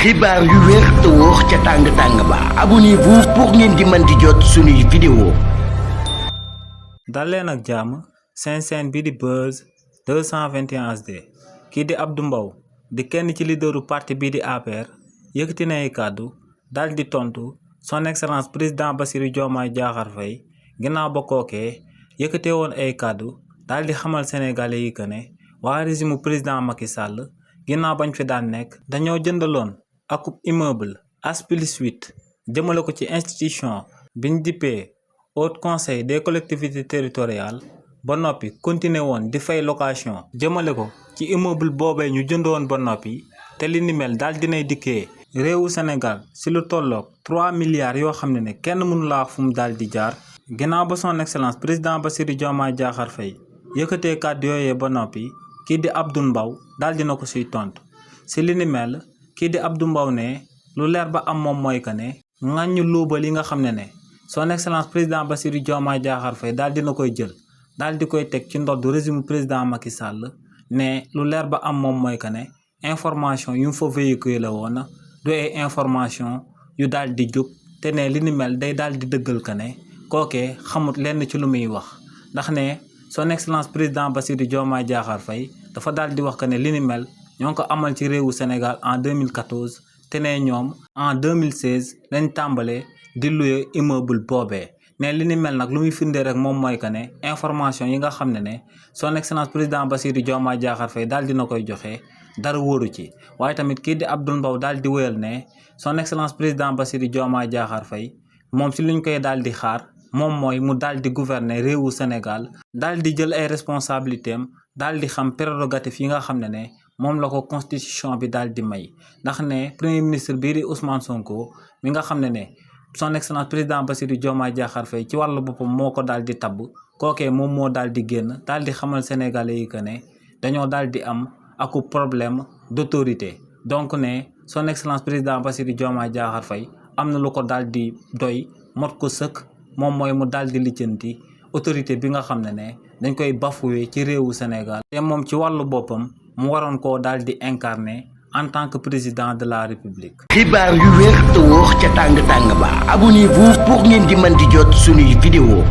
xibaar yu wér te wóor ca tàng ba abonnez-vous pour ngeen di mën di jot suñuy vidéo. dal leen ak jàmm seen chaîne bi di Buzz 221 HD kii di Abdou Mbow di kenn ci leaderu parti bi di APR yëkkati na ay kàddu dal di tontu son excellence président Bassirou Diomaye Diakhar Faye ginnaaw ba kookee yëkkatee woon ay kàddu dal di xamal sénégalais yi que ne waa régime président Macky Sall ginnaaw bañ fi daan nekk dañoo jëndaloon akub immeuble As+8 jëmale ko ci institution biñ dippee Haut Conseil des collectivités territoriales ba noppi continuer woon di fay location jëmale ko ci immeuble boobee ñu jëndoon ba noppi te li ni mel daal dinay dikkee réewu Sénégal si lu tolloog 3 milliards yoo xam ne kenn mënu laa wax fu mu daal di jaar ginnaaw ba son excellence président Bassirou Diomaye Diakhar Faye yëkkatee kàddu yooyee ba noppi kii di Abdou Mbow daal dina ko siy tontu si li ni mel kii di Abdou Mbow ne lu leer ba am moom mooy que ne ŋàññu luubal yi nga xam ne son excellence président Bassirou Diomaye Diakhar Faye daal dina koy jël daal di koy teg ci ndodd régime président Macky Sall ne lu leer ba am moom mooy que ne information yu mu fa véhiculé la woon du ay information yu daal di jub te ne li ni mel day daal di dëggal que ne kookee xamut lenn ci lu muy wax ndax ne son excellence président Bassirou Diomaye Diakhar Faye dafa daal di wax que ne li ni mel ñoo ngi ko amal ci réewu Sénégal en 2014 te ne ñoom en 2016 lañ tàmbalee di luye immeuble boobee ne li ni mel nag lu muy firndee rek moom mooy que ne information yi nga xam ne son excellence président Bassirou Diomaye Diakhar Faye daal dina koy joxe dara wóoru ci waaye tamit kii di Abdou Mbow daal di wéyal ne son excellence président Bassirou Diomaye Diakhar Faye moom si luñ koy daal di xaar moom mooy mu daal di gouverner réewu Sénégal daal di jël ay responsabilités am daal di xam prérogative yi nga xam ne moom la ko constitution bi daal di may ndax ne premier ministre bii di Ousmane Sonko mi nga xam ne son excellence président Bassirou Diomaye Diakhar Faye ci wàllu boppam moo ko daal di tabb kookee moom moo daal di génn daal di xamal sénégalais yi que ne dañoo daal di am aku problème d'autorité donc ne son excellence président Bassirou Diomaye Diakhar Faye am na lu ko daal di doy mot ko sëkk moom mooy mu daal di lijjanti autorité bi nga xam ne dañ koy bafoué ci réewu Sénégal te moom ci wàllu boppam mu waroon koo daal di incarner en tant que président de la République. xibaar yu wér te wóor ca tàng ba abonnez-vous pour ngeen di mën di jot suñuy vidéo.